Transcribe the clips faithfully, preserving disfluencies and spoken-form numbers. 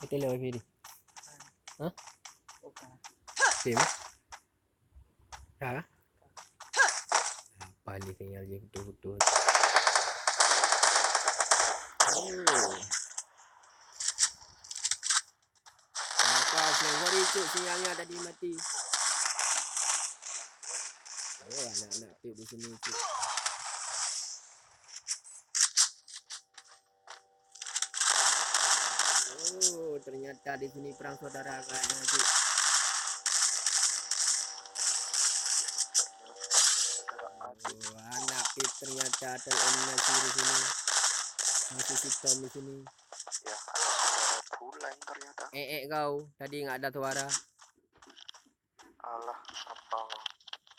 Tele wifi di. Hah? Tim? Ha? Apa ni sinyal je betul-betul. Oh. Kenapa offline? Sorry, Cuk, sinyalnya tadi mati. Oh, anak-anak Pip di sini, Cuk. Oh, ternyata di sini perang saudara kayaknya, Cuk. Oh, anak Pip ternyata tereliminasi di sini. Masih si Tom di sini. Ya, ada suara pulang ternyata. Eh, eh, kau. Tadi nggak ada suara. Alah, apa?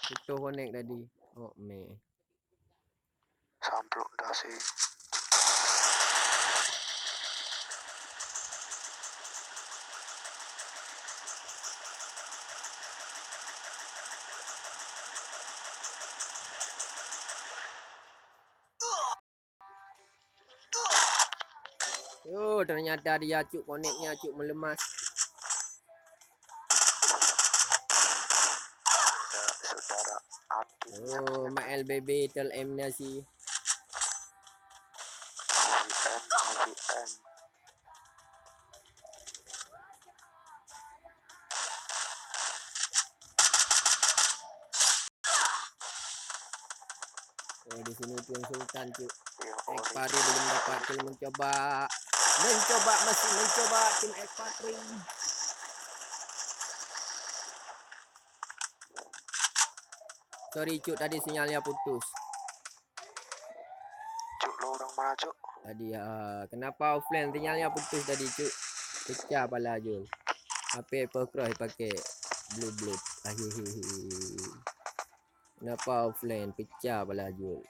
Putus connect tadi. Oh, meh. Samplok dah sih. Oh, ternyata dia, Cuk, connect-nya, Cuk, meuleumah. Saudara, saudara apinya. Oh, Mak L B B tereliminasi. L B M, L B M. Oh, di sini Tuan Sultan, Cuk. Ya, Ekpatri belum dapat kill, mencoba. Mencoba, masih mencoba tim Ekpatri. Sorry, Cuk, tadi sinyalnya putus. Cuk, lo orang mana, Cuk? Tadi, ah, kenapa offline? Sinyalnya putus tadi, Cuk. Pecah pala Jul. H P Apple Cross pakai blue blood. Ahihihi. Kenapa offline? Pecah pala Jul.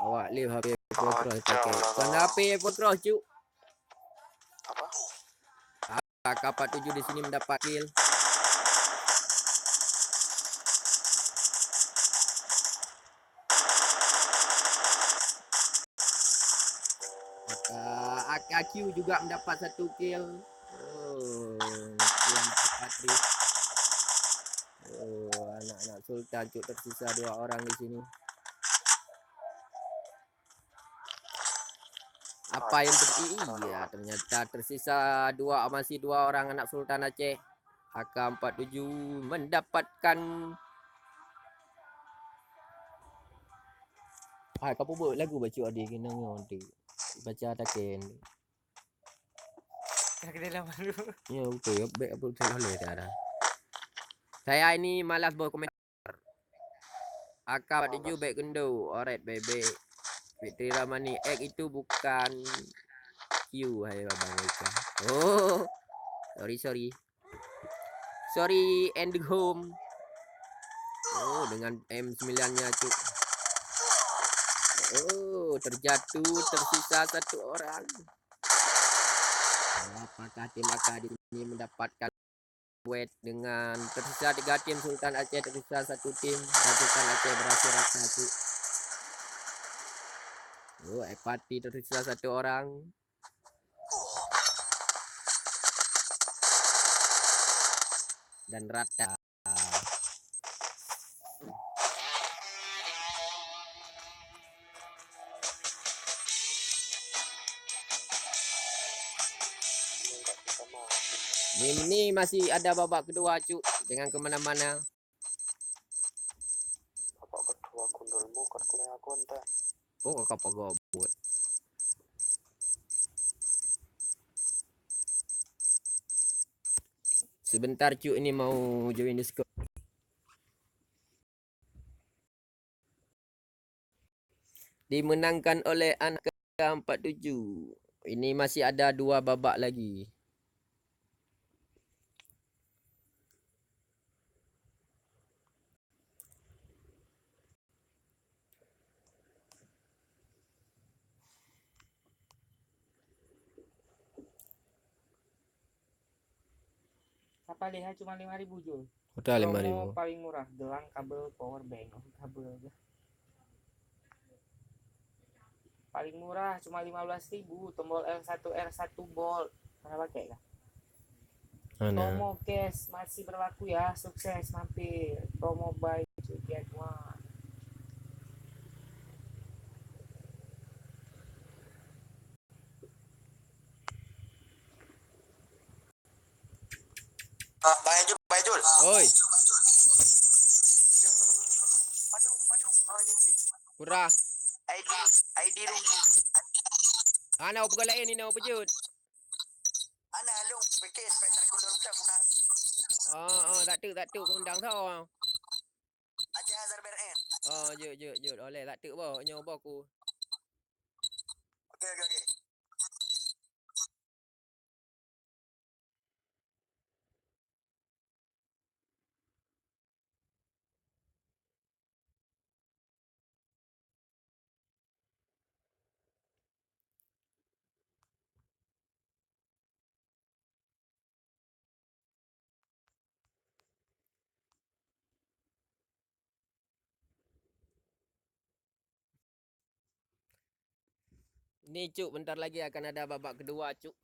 Awak lé H P Apple Cross pakai. Bukan H P Apple Cross, Cuk. Apa? K empat tujuh di sini mendapat kill. Maka A K Q juga mendapat satu kill. Oh, kill Patri. Oh, anak-anak Sultan, Cuk, tersisa dua orang di sini. Apa yang terjadi? Iya, ternyata tersisa dua, masih dua orang anak Sultan Aceh. A K empat tujuh mendapatkan. Hai, ka peubuet lagu baca adik kena ngon tu. Baca taken. Kena dalam malu. Ya, betul. Ya, baik apa betul boleh dah. Saya ini malas buat komen. A K empat tujuh baik kendo. Alright, baik, baik. Fitri Ramani, X itu bukan Q, hai abang Eka. Oh. Sorry, sorry. Sorry, and home. Oh, dengan M sembilan-nya, Cuk. Oh, terjatuh, tersisa satu orang. Apakah tim A K di sini mendapatkan duet dengan tersisa tiga tim Sultan Aceh, tersisa satu tim dan Sultan Aceh berhasil rata, Cuk. Oh, Ekpatri tersisa satu orang. Dan rata. Ni, ni masih ada babak kedua, Cuk. Jangan ke mana-mana. Babak kedua gundulmu kartunya aku entah. Oh, kakak pagabut. Sebentar, Cuk, ini mau join Discord. Dimenangkan oleh anak K empat tujuh. Ini masih ada dua babak lagi. Apa lihat cuma lima ribu, Jul. Udah lima ribu. Promo paling murah, gelang, kabel, power bank, oh, kabel aja. Paling murah cuma lima belas ribu, tombol L satu R satu bolt. Pernah pakai kah? Mana? Promo cash masih berlaku ya. Sukses mampir. Promo buy tiga dua. Ah, Bang Ejul, Bang Ejul. Oi. Padum, padum. Oh, iya, iya. Kurang. I D, I D rugi. Ana upeugah laén ni, na upeujeuet. Ana lôn pikir supaya tareukon lôn dah guna. Oh, oh, tak teuk, tak teuk undang tho. Aja Azhar B R M. Oh, jeuet, jeuet, jeuet. Oleh tak teuk boh, nyoe boh ku. Okey, okey, okey. Ni, Cuk, bentar lagi akan ada babak kedua, Cuk.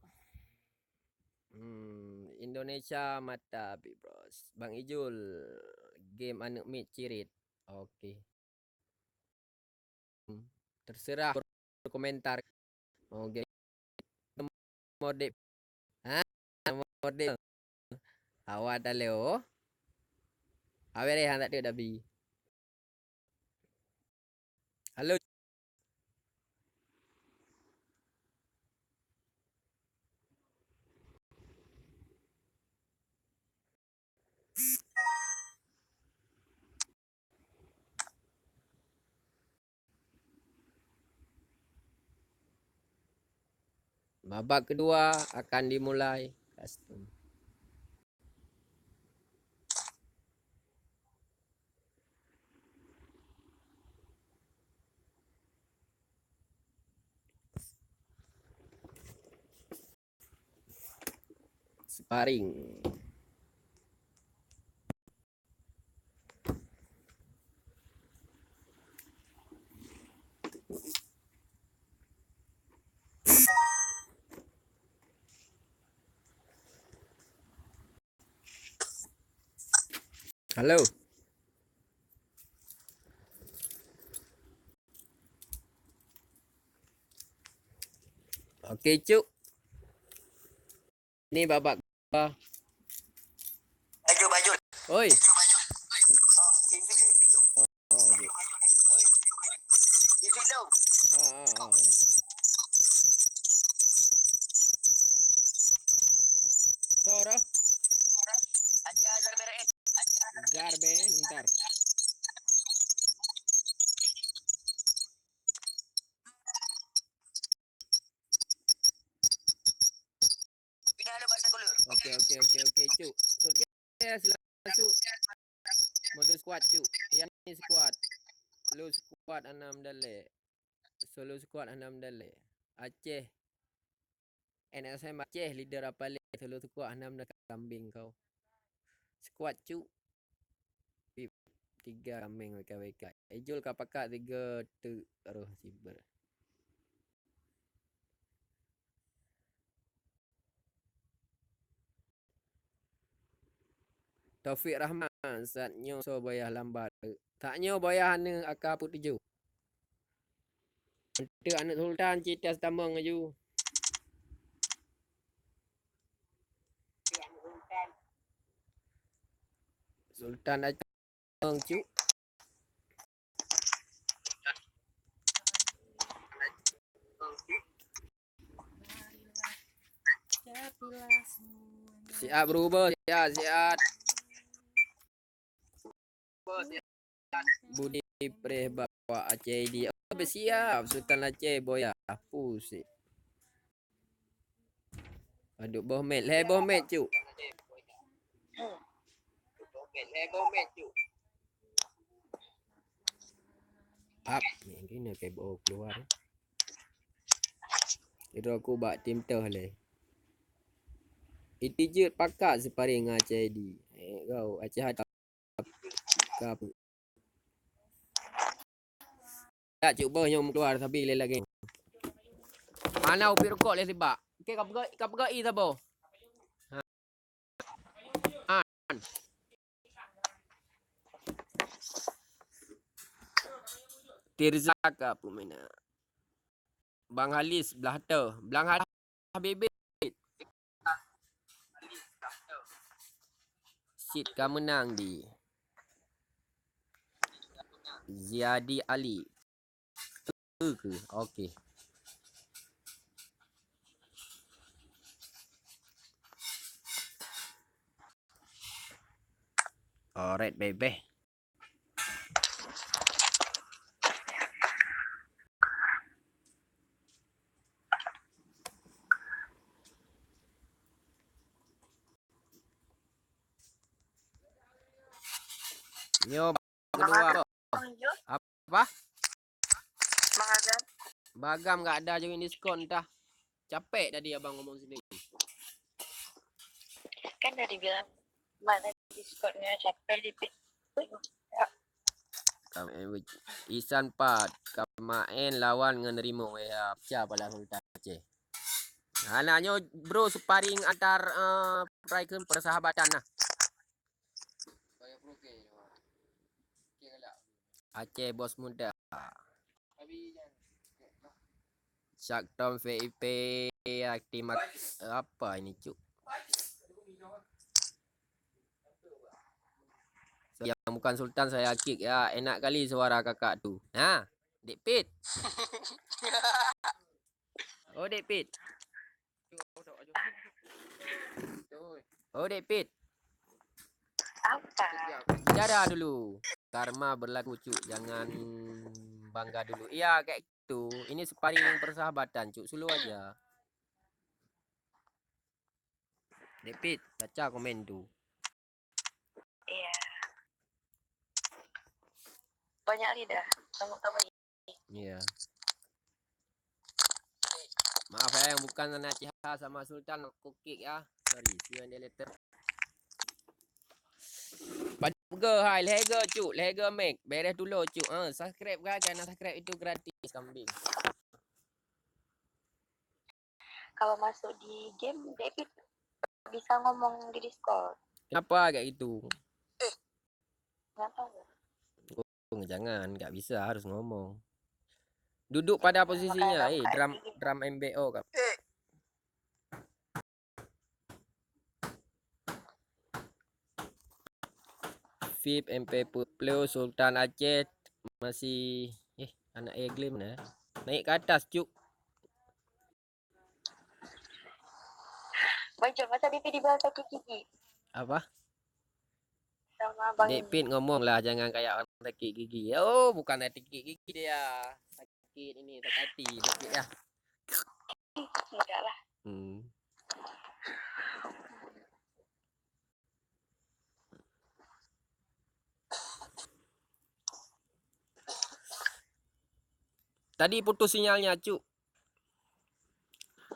Hmm, Indonesia mata Big Bros. Bang Ijul, game aneuk miet cirit. Oke. Hmm, terserah berkomentar. Oke. Model. Ha? Model. Awak dah leo. Awak rehat tak ada, Dabi. Halo. Babak kedua akan dimulai. Custom. Sparring. Halo. Oke, Cuk. Ni babak kedua. Baju, baju. Oi. Baju, baju. Oh, ini, ini, ini. Oh, oh, di. Ini dong. Ah, ah, ah. Soro. Aja, ajar beres. Ajar. Ajar beres, ntar. Oke, oke, oke, oke, Cuk. Oke, silakan, Cuk. Mode squad, Cuk. Yang ni squad. Solo squad anam dalek. Solo squad anam dalek. Aceh. N S M Aceh, leader apa leh? Solo squad anam dalek, kambing kau. Squad, Cuk. Pip, tiga kameng W K W K. Ejul ka pakat tiga teuk roh siber. Taufik Rahman, saat nyoe soe boyah lambat. Saat nyoe boyah aneuk aka peuet tujoh. Enteuk aneuk sultan cit tas tamong laju. Sultan Aceh, Cuk. Siap berubah, siap, siap. Budi preh bawa Aceh di. Oh, bersiap Sultan Aceh boya. Pusing. Aduh, boh met. Lhèe boh met, Cuk. Ap, ni kena ke boh keluar. Kira aku bak tim teuh leh. Iti jeuet pakat sparring ngon Aceh di. Eh, kau, Aceh hati. Ka apa? Tak, Cuk, boh nyang keluar, tapi lé lagi. Mana upik rukok lé sibak? Okey, ka peugah, ka peugah i saboh. Ha. Tirza ka peuminan. Bang Halis blah teuh. Blang Halis bibit. Cit ka meunang di Ziadi Ali. Keu, keu. Okey. Alright, bebeh. Nyoe kedua. Apa? Bang Agam. Bang Agam nggak ada join Discord entah. Capek tadi abang ngomong sendiri. Kan dah dibilang mana Discordnya capek di. Kam-, eh, Isan Pat, kamaen lawan ngon Rimo. Ya, pecah pala Sultan Aceh. Nah, nah, nyoe bro sparring antar, eh, persahabatan nah. Aceh bos muda. Syaktom V I P aktif mak-, apa ini, cuk? Yang bukan Sultan saya kick ya. Enak kali suara kakak tu. Ha, Dek Pit. Oh, Dek Pit. Oh, Dek Pit. Apa? Bicara dulu. Karma berlaku, cuk. Jangan bangga dulu. Iya, kayak gitu. Ini sparring persahabatan, cuk. Slow aja. Dek Pit, baca komen tu. Iya. Banyak lidah. Sama-sama. Iya. Maaf ya, yang bukan anak Ciha sama Sultan, aku kick ya. Sorry, see you later. Pada ke hai, lehege cuk, lehege mek, beres dulu cuk. Ha, subscribe kan, karena subscribe itu gratis kambing. Kalau masuk di game, David bisa ngomong di Discord. Kenapa kayak gitu? Nggak tahu. Oh, jangan, nggak bisa, harus ngomong. Duduk pada posisinya, eh, drum, drum M B O, Kak. Vip M P Plo Sultan Aceh masih, eh, anak Eglim mana? Naik ke atas, cuk. Bang Jul, masa D P D bilang sakit gigi? Apa? Sama Bang Dek Pit ngomong lah, jangan kayak orang sakit gigi. Oh, bukan sakit gigi dia. Sakit ini, sakit hati, Dek Pit ya. Enggak lah. Hmm. Tadi putus sinyalnya, cuk.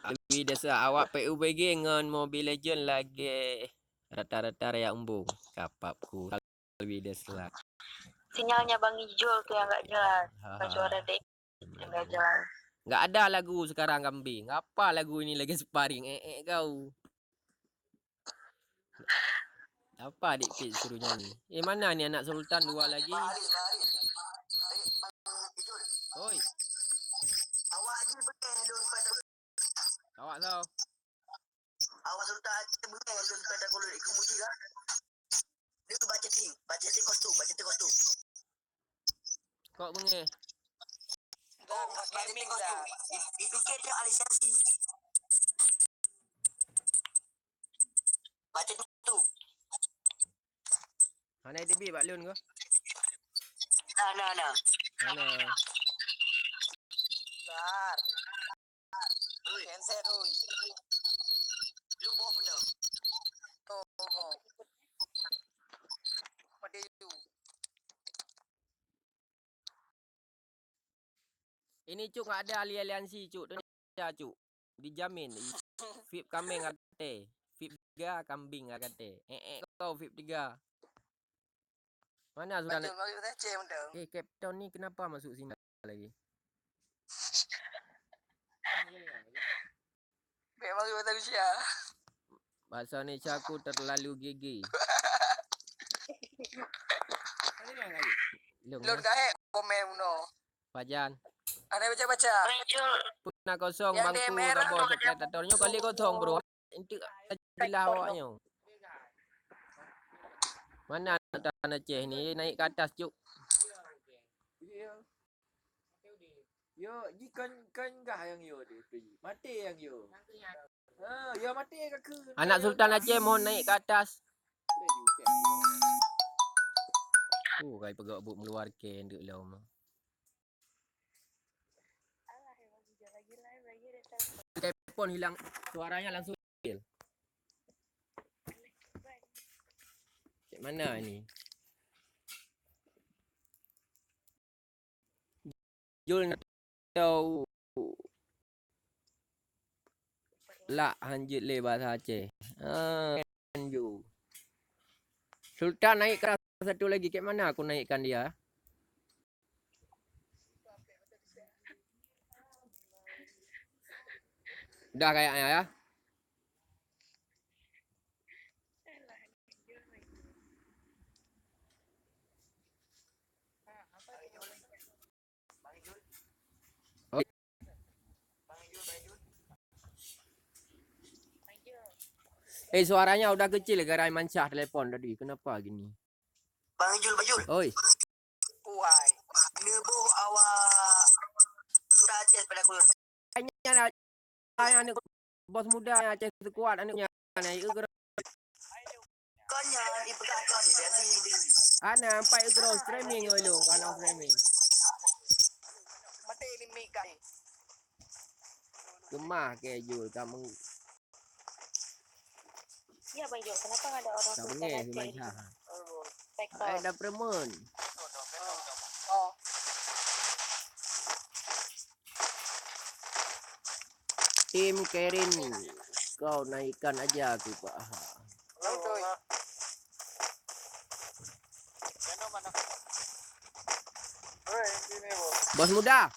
Alwi Desa, awak P U B G ngon Mobile Legend lagèe rata-rata raya embong. Kapapku. Alwi Desa. Sinyalnya Bang Ijul tu yang nggak jelas. Bukan suara Dek yang nggak jelas. Nggak ada lagu sekarang, kambing. Apa lagu ini lagi sparring? Eh, eh, kau. Apa Dek Pit suruh nyanyi? Eh, mana ni anak Sultan dua lagi? Oi. Awak tau. Awak Sultan Aceh beungèh lôn kata kulét. Kamu ji kah? Dia baca ting, baca ting kostum, baca ting kostum. Kok beungèh? Oh, baca ting kostum. Dipikir dia alih siasi. Baca tu. Hana teubiet bak lôn ke? Nah, nah, nah. Hana. Bar. Oi. Handset, oi. Lu bawa benda. Oh, oh. Mati you. Ini, Cuk, nggak ada ali-, aliansi, Cuk. Indonesia, Cuk. Dijamin. Vip kambing kate. Vip tiga kambing kate. Eh, eh, kau Vip tiga. Mana sudah nak? Eh, Captain ni kenapa masuk sini lagi? Bèk mari bahasa Indonesia. Bahasa Indonesia aku terlalu gigi. Lôn gahék komen bunoe. Pajan. Ada baca-baca. Puna kosong. Yang bangku merah. Roboh tu, kereta tor. Nyoe kali kosong, bro. Enteuk bilah awak nyoe. Mana Sultan Aceh ni? Naik ke atas, cuk. Yo, ji kon, kon gah nyang yo deh tu. Mati nyang yo. Ha, yo mati ka keu. Anak Sultan Aceh mohon naik ke atas. Oh, kai pegak buk meluar ke nduk lom. Telepon hilang, suaranya langsung. Cek mana ni? Jul tau lak hanjeuet lé bahasa Aceh. Ah, ju. Sultan naik ke satu lagi. Kat mana aku naikkan dia? Dah kayaknya ya. Eh, suaranya udah kecil gara mancah telepon tadi. Kenapa gini? Bang Jul, Bang Jul. Oi. Wai. Neuboh awak Sultan Aceh pada aku. Tanya lah, tanya aneuk bos muda nyang Aceh Sekuat, aneuk nyan, aneuk nyan, kon nyan, ipeugah kon, jadi. Ana, empat euro streaming, oi, long, kalau streaming. Mati ni mik kai. Gemah ke, Jul, kamu. Ya, Bang Jul, kenapa nggak ada orang Sultan Aceh di sini? Oh, spektor. Ada preman. Oh. Tim Kerin, kau naikkan aja aku, Pak. Bos muda.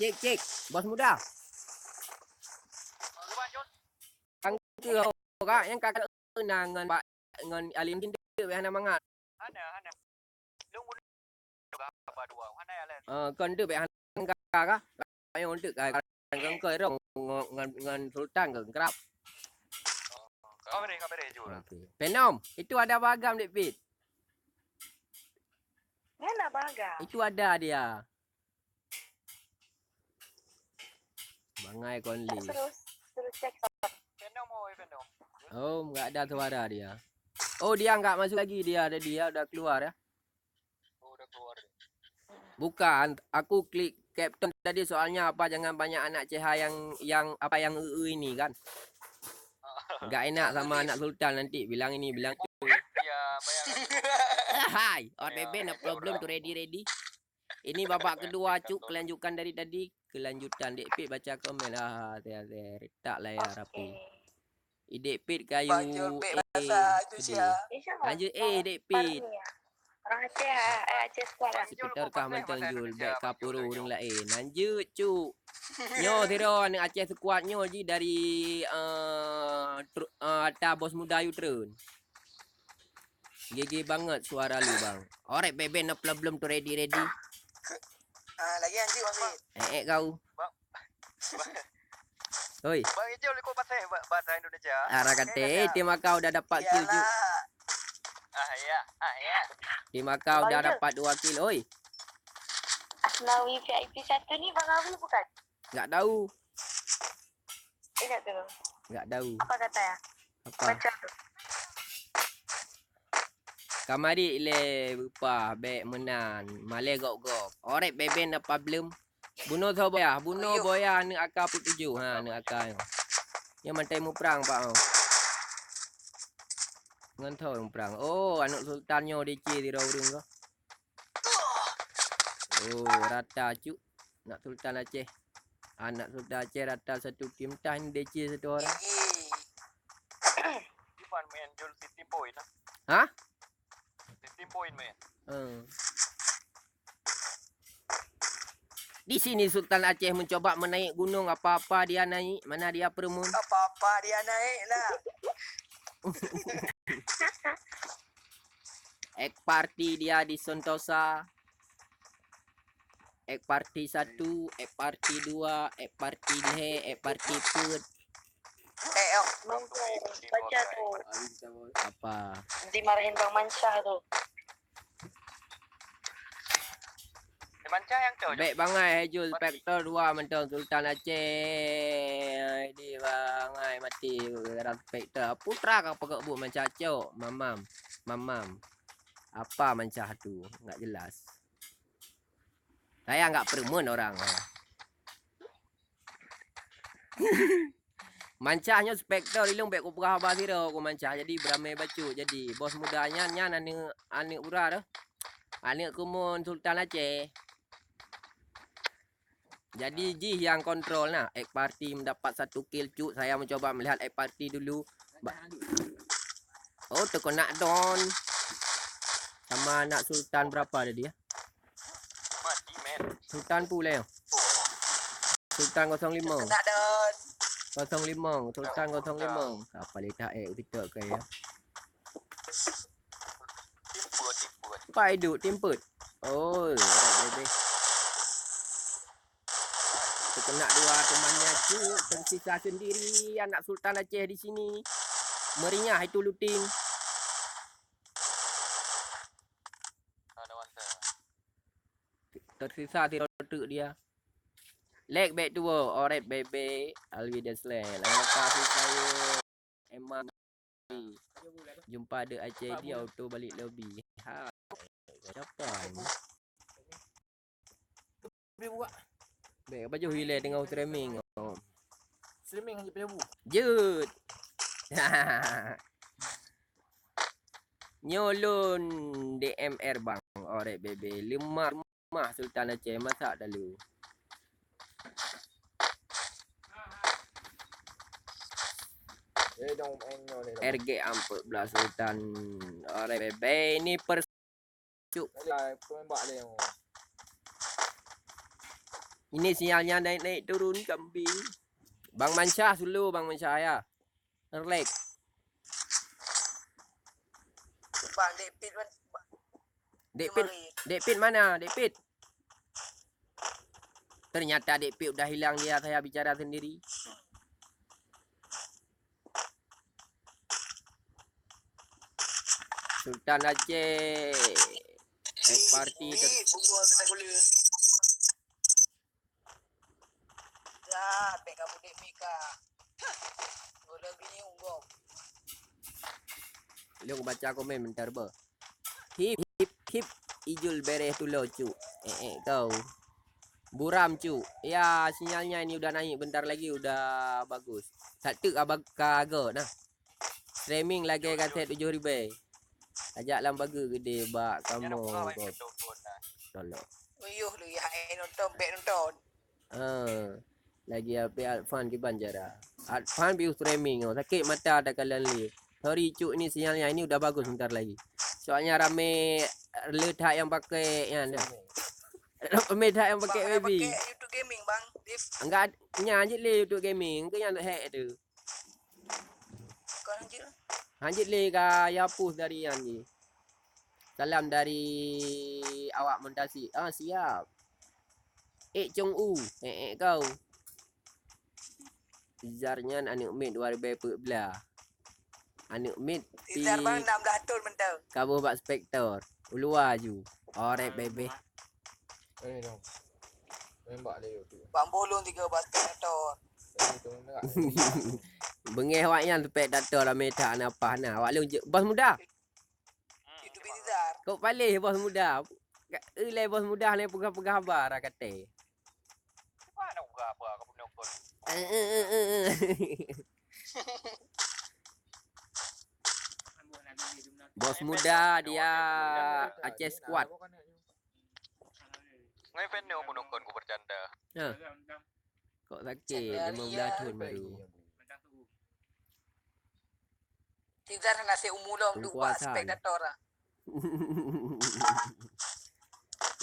Cek, cek. Bos muda. Tangke ho kak, nyang kakak na ngon bak, ngon Alin Kindeuk weh hana mangat. Hana, hana. Lôn udah apa dua, hana ya, Len? Eh, kon deuk bak hana ka kah? Ayo deuk ka, ngon, ngon, ngon Sultan ke kerap. Kau beri, kau beri, Jul. Okey. Penom, itu ada bagam, Dek Pit. Mana bagam? Itu ada dia. Bangai kon lé. Terus, terus cek. Oh, nggak ada suara dia. Oh, dia nggak masuk lagi dia tadi ya, udah keluar ya. Oh, udah keluar dia. Bukan, aku klik caption tadi soalnya apa jangan banyak anak C H yang, yang apa yang eu ini kan. Nggak enak sama anak Sultan nanti bilang ini, bilang itu. Ya, bayang. Hai, oh, Bebe, no problem tu, ready, ready. Ini babak kedua, cuk, kelanjutan dari tadi. Kelanjutan, Dek Pit baca komen. Ah, hati-hati. Retak layar rapi. Idek Pit kayu. Bang Jul, Pit eh, bahasa Indonesia. Sedih. Lanjut, eh, Dek Pit. Orang Aceh, ah, eh, Aceh Sekuat lah. Sekitar kah mantong Jul, bek kapuru urang lain. Lanjut, cuk. Nyoe sidroe aneuk Aceh Sekuat nyoe ji dari, eh, tru-, eh, ata bos muda Yutreun. Gigi banget suara lu, Bang. Orek Bebe, no problem tu, ready, ready. Ah, lagi lanjut, Bang Fit. Eh, eh, kau. Bang. Oi. Bang Ijul ikut pasal ba-, bahasa Indonesia. Arah kata, eh, tim Aka udah dapat kill, Ju. Iyalah. Ah, ya. Ah, ya. Tim Aka udah dapat dua kill, oi. Asnawi V I P satu ni Bang Awi bukan? Nggak tahu. Ingat tu. Nggak tahu. Apa kata ya? Apa? Baca tu. Kamari lé beupah bèk meunan, malèe gop-gop. Orèk bèbèn apa bleuem? Bunoe soe boya, bunoe boya aneuk aka peutujoh. Ha, aneuk aka nyoe. Nyoe mantai muprang bak nyoe. Ngon soe muprang? Oh, aneuk sultan nyoe D C sidroe ureueng ko. Oh, rata cuk. Anak Sultan Aceh. Anak Sultan Aceh rata satu tim. Tah ni D C satu orang. Ivan main Jul City Boy lah. Hah? City Boy main. Hmm. Di sini Sultan Aceh mencoba menaik gunung, apa-apa dia naik, mana dia perumun. Apa-apa dia naik lah. Ek party dia di Sentosa. Ek party satu, ek party dua, ek party lhèe, ek party peuet. Eh, oh. Baca tu. Apa? Dimarahin Bang Mansyah tu. Bèk bangai hai Jul, Spectre dua mantong Sultan Aceh. Di bangai mati gara Spectre. Putra ka peugot buet Mansyah cok. Mamam. Mamam. Apa Mansyah tu? Enggak jelas. Saya enggak peureumeun orang. Mansyah nyoe Spectre ilong bèk kupeugah haba sidroe ku Mansyah jadi beuramé bacut jadi bos muda nyan, nyan aneuk, aneuk bura tu. Aneuk keumuen Sultan Aceh. Jadi jih nyang kontrol nah. Ek party mendapat satu kill cuk. Saya mencoba melihat ek party dulu. Ba- oh, terkena don. Sama anak Sultan berapa tadi ya? Sultan pula ya? Sultan kosong lima. Kena don. Kosong lima, Sultan kosong lima. Apa letak ek kita ke ya? Pak hidup timpet. Oh, alright, baby. Terkena dua temannya cuk, tersisa sendiri anak Sultan Aceh di sini. Meriah itu looting. Tersisa si rotuk dia. Leg back to work. Alright, baby. Alwi Desley. Lawan apa si saya? Emang. Jumpa ada Aceh di auto balik lobby. Ha. Siapa ni? Bèk baju hilai tengah streaming. Streaming hanya payah bu. Jut. Nyolon D M R bang. Orek bebe. Lemah rumah Sultan Aceh masak dalu. Eh, dong main nyo ni. R G empat belas Sultan. Orek bebe. Ini per Cuk. Ini sinyalnya naik-naik turun kambing. Bang Mansyah sulu, Bang Mansyah ya. Relax. Bang Depit man-, Depit, Depit mana? Depit. Ternyata Depit udah hilang dia, saya bicara sendiri. Sultan Aceh. Eh, party ter- Lôn baca komen bentar, beuh. Hip, hip, hip. Ijul bereh tulo, cuk. Eh, eh, kau. Buram, cuk. Ya, sinyalnya ini udah naik, bentar lagi udah bagus. Satu abang kago nah. Streaming lagèe kaset tujoh ribèe. Ajak lam bagu gede bak kamoe. Tolong. Uyuh lu ya, hai nonton, bèk nonton. Ah, lagi apa Advan kiban cara. Advan piu streaming oh, sakit mata tak kalian lihat. Sorry cuk, ini sinyalnya ini udah bagus bentar lagi. Soalnya rame letak yang pakai yang dah. Rame tak yang pakai baby. YouTube gaming bang. Enggak, nyan je le YouTube gaming, ke yang hack tu. Hanjit lé ka ya post dari nyan jih. Salam dari awak Muntasi. Ah, siap. Eh, Cong U. Eh, eh, kau. Izar nyan aneuk miet dua ribèe peuet blah. Aneuk miet pi Izar bang enam belas thon mantong. Kaboh bak Spectre. Ulua ju. Orek bebe. Eh, no. Tembak dia tu. Bang bolong tiga batu motor. Eh, tu nak. Bengeh awak nyan teupeuk dato lam mita na pah na. Awak lôn je bos muda. Itu bizar. Kok paleh bos muda? Ulai bos muda ni peugah-peugah haba ra kate. Mana peugah apa aku pun nokon. Eh, eh, eh, eh, eh. Bos muda dia Aceh Squad. Ngai fan ni umur nukon ku bercanda. Ha. Kok sakit? Lima belas tahun baru. Tizar hana se umur lom dua spek dator ah.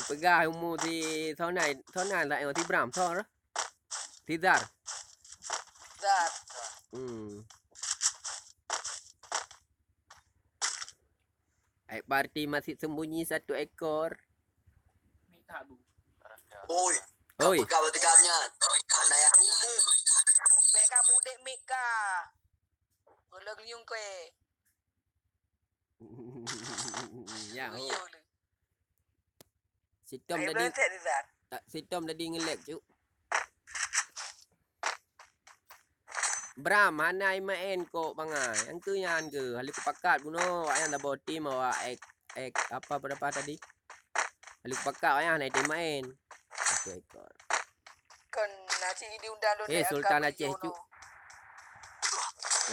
Peugah umur si Sonai, Sonai lah yang si Bram, Sor. Tizar. Zar. Hmm. Black Party masih sembunyi satu ekor. Oi, oi. Ka peugah bak teugam nyan. Anak yang umum. Bèk ka budek mik ka. Geuleung liung kue. Ya, oh. Iya, le. Sitom tadi, sitom tadi nge-lag, cuk. Bram, hana imaen kok bangai. Nyang keu nyan keu. Haleue kupakat bunoe awak nyan saboh tim awak ek, ek, apa, berapa tadi? Haleue kupakat awak nyan hana item maen. Satu ekor. Kon nasi diundang lôn. Eh, Sultan Aceh, cuk.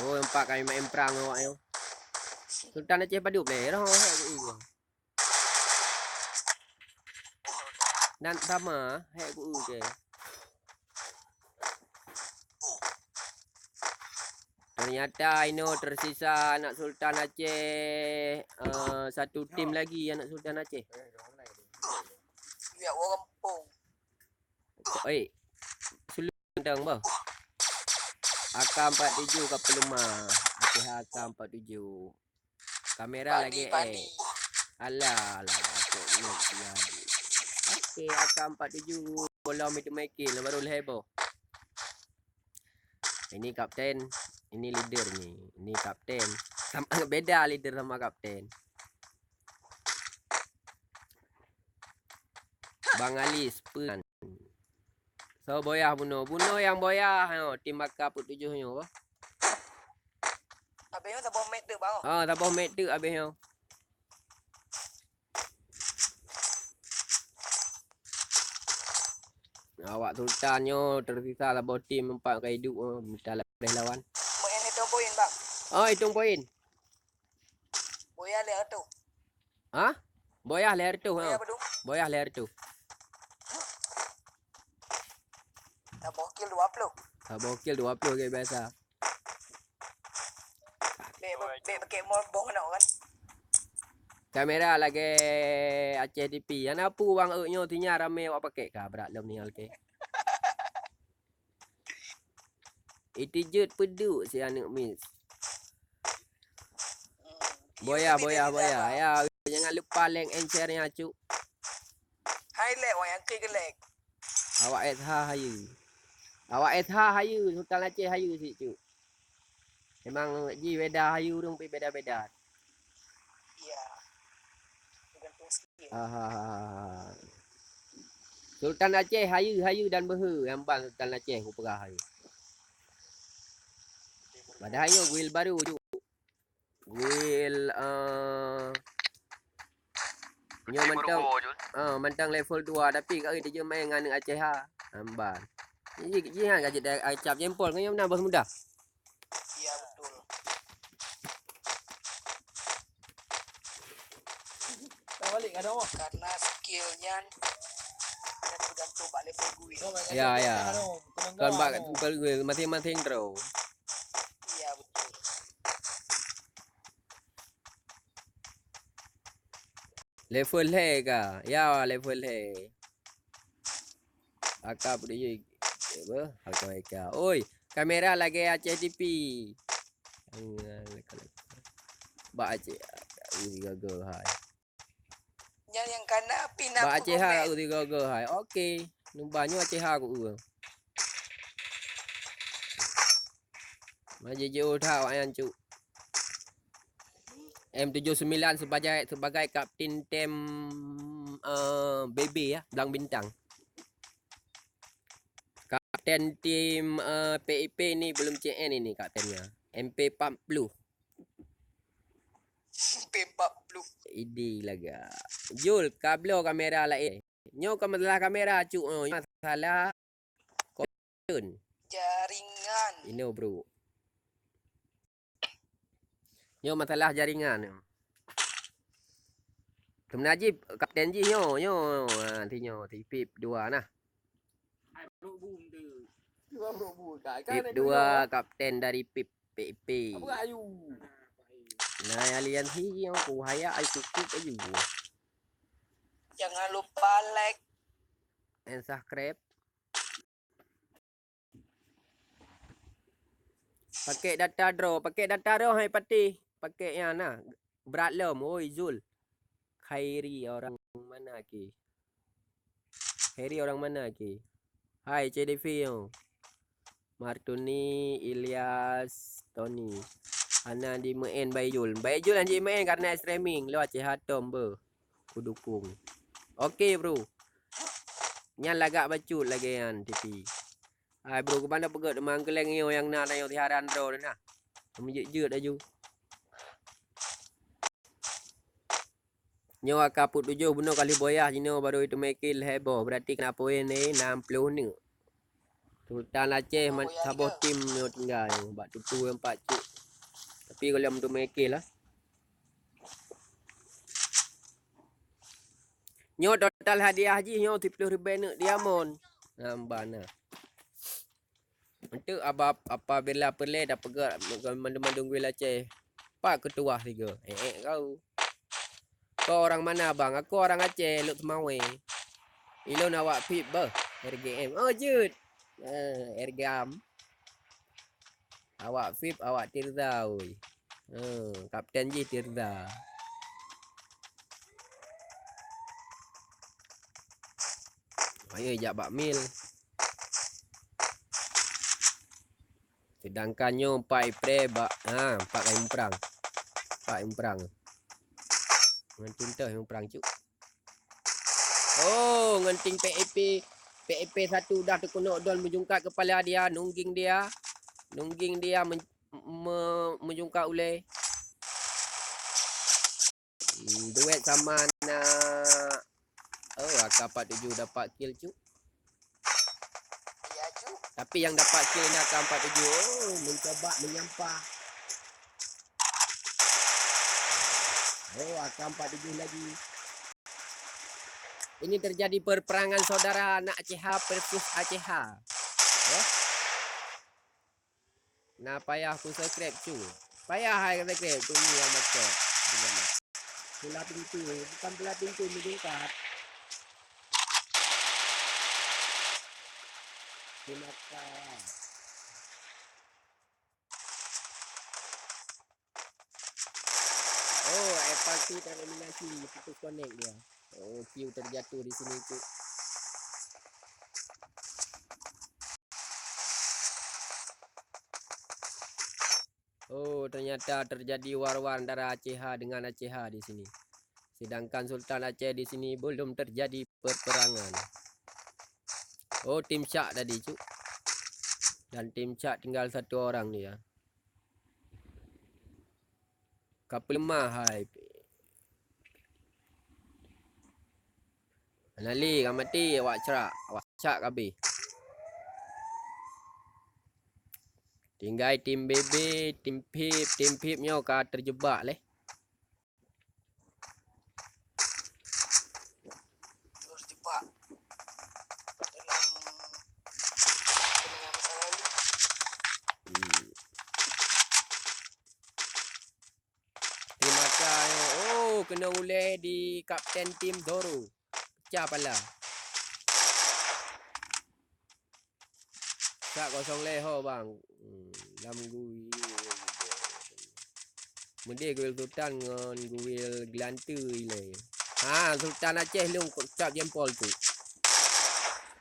Oh, nampak kami main perang awak nyoe. Sultan Aceh padub lé, roh hek ku. Nan sama, hek ku ke. Ternyata inoe tersisa anak Sultan Aceh, eh, satu tim lagi anak Sultan Aceh. Ya, orang pong. Oi, sulu mantong boh. A K empat tujuh ka peuleumah. A K H A K empat tujuh. Kamera lagi, eh. Alah, alah, kok ni dia. Oke, A K empat tujuh. Bola itu makin baru lehai boh. Ini kapten, ini leader ni. Ini kapten. Sama beda leader sama kapten. Bang Ali Spurs. So boyah bunoe. Bunoe nyang boyah. Ha, tim A K empat tujuh nyoe. Abeh nyoe saboh met teuk, Bang. Ha, saboh met teuk abeh nyoe. Awak Sultan nyoe tersisa saboh tim empat ka idup, oh, mita labeh lawan. Main hitung poin, Bang. Oh, hitung poin. Boyah lhèe reutôh. Hah? Boyah lhèe reutôh, ha. Boyah lhèe reutôh. Saboh kill dua puluh. Saboh kill dua puluh kayak biasa. Bèk, bèk, bèk pakai mobile boh nyoe kan. Kamera lagèe Aceh T V. Hana peue bang, eu nyoe sinyal ramè awak pakai ka brat lom ni, oke. Itu jeuet peuduek si aneuk miss. Boyah, boyah, boyah. Ya, jangan lupa like and share-nya, cuk. Hai lek, wayang keu like. Awak S H hayeue. Awak S H hayeue, Sultan Aceh hayeue sit, cuk. Memang jih beda hayeue ureueng pih beda-beda. Iya. Tergantung skill. Aha. Sultan Aceh hayeue, hayeue dan beuhe nyang ban Sultan Aceh kupeugah hayeue. Padahai nyoe guild baru, cuk. Guild, eh, nyoe mantong, eh, mantong level dua, tapi kari teujeuet main ngon aneuk Aceh ha. Nyang ban. Ji, ji han ka jeuet acap jempol, ngon nyoe meunan bos muda. Iya, betul. Karena skill nyan, nyan tergantung bak level guild. Ya, ya. Kon bak level guild, masing-masing draw. Iya, betul. Level lhèe ka? Ya, level lhèe. Akap deh, apa? Akap ka. Oi, kamera lagèe Aceh T V. Bak Aceh, ui, gaga hai. Nyan nyang kana pih na. Bak Aceh ha, ui, gaga hai. Oke, nuba nyoe Aceh ha ku ui. Majeujeuh that awak nyan, cuk. M tujuh sembilan sebagai, sebagai kapten tim, eh, B B ya, Blang Bintang. Kapten tim, eh, P I P ni belum C N ini kaptennya. M P empat puluh. M P empat puluh. Idi laga. Jul, kabloe kamera laén. Nyoe ka masalah kamera, cuk. Nyoe masalah Kon. Jaringan. Inoe, bro. Nyoe masalah jaringan. Seubeuna jih kapten jih nyoe, nyoe. Ha, si nyoe, si Pip dua nah. Pip dua, kapten dari Pip, P I P. Nah, aliansi nyoe ku haya ai cukup aju. Jangan lupa like and subscribe. Pakai data draw, pakai data draw hai patéh. Pakai nyan nah. Brat lom, oi Zul. Khairi orang mana ke? Khairi orang mana ke? Hai, C D V nyoe. Martuni, Ilyas, Tony. Hana di main Baijul. Baijul hana di main karena streaming. Lo Aceh Hatom beuh. Kudukung. Oke, bro. Nyan lagak bacut lagèe nyan, T P. Hai, bro, keuban peugöt teuma keuleng nyoe nyang na, na nyoe siharan droe na. Meujeuet-jeuet laju. Nyoe A K empat tujuh bunoe kali boyah jinoe baru itu mekil heboh. Berarti kena poin ni enam puluh neuk. Sultan Aceh man-, saboh tim nyoe tinggai nyoe bak tutu nyang pat cuk. Tapi gohlom tu mekil lah. Nyoe total hadiah jih nyoe siplôh ribèe neuk diamond. Nambah na. Untuk aba-, apabila peureulèe tapeugah mandum-mandum guil Aceh, pat keutuwah sigoe. Ék-ék kau. Kau orang mana, bang? Aku orang Aceh, Lhokseumawe. Ilôn awak Pip beuh, R G M. Oh, jeuet. Eh, R G M. Awak Pip, awak Tirza, oi. Eh, kapten jih Tirza. Ayo jak bak mil. Sedangkan nyoe empat April bak, ha, empat kali muprang. Empat kali muprang. Ngon tim teuh muprang cuk. Oh, ngon tim P A P. P A P satu dah teukunok don meujungkat keupala dia, nungging dia. Nungging dia men-, me-, meujungkat ulèe. Hmm, duet sama na. Oh, A K empat tujuh dapat kill, cuk. Iya, cuk. Tapi yang dapat kill ni A K empat tujuh. Oh, mencoba menyampah. Oh, A K empat tujuh lagi. Ini terjadi perperangan saudara anak A C H versus A C H. Ya. Nah, payah ku subscribe cu. Payah hai subscribe tu ni yang macam. Bola pintu, bukan bola pintu, meujungkat. Terima kasih. Oh, Evan tu tereliminasi, putus connect dia. Oh, Q terjatuh di sini tu. Oh, ternyata terjadi war-war antara A C H dengan A C H di sini. Sedangkan Sultan Aceh di sini belum terjadi perperangan. Oh, tim Syak tadi, cuk. Dan tim Syak tinggal satu orang dia. Ka peuleumah hai. Hana lé ka maté, awak cak, awak cak ka abéh. Tinggai tim B B, tim Pip, tim Pip nyoe ka terjebak lé. Terjebak dalam kemenangan masa lalu. Hmm. Tim A K nyoe, oh, keuneuk ulèe di kapten tim Zoro. Pecah pala. Sak kosong lé ho, bang. Hmm, lam gui. Meudeh guil Sultan ngon guil Geulante ilèe. Ha, Sultan Aceh lôn kok cap jempol tu.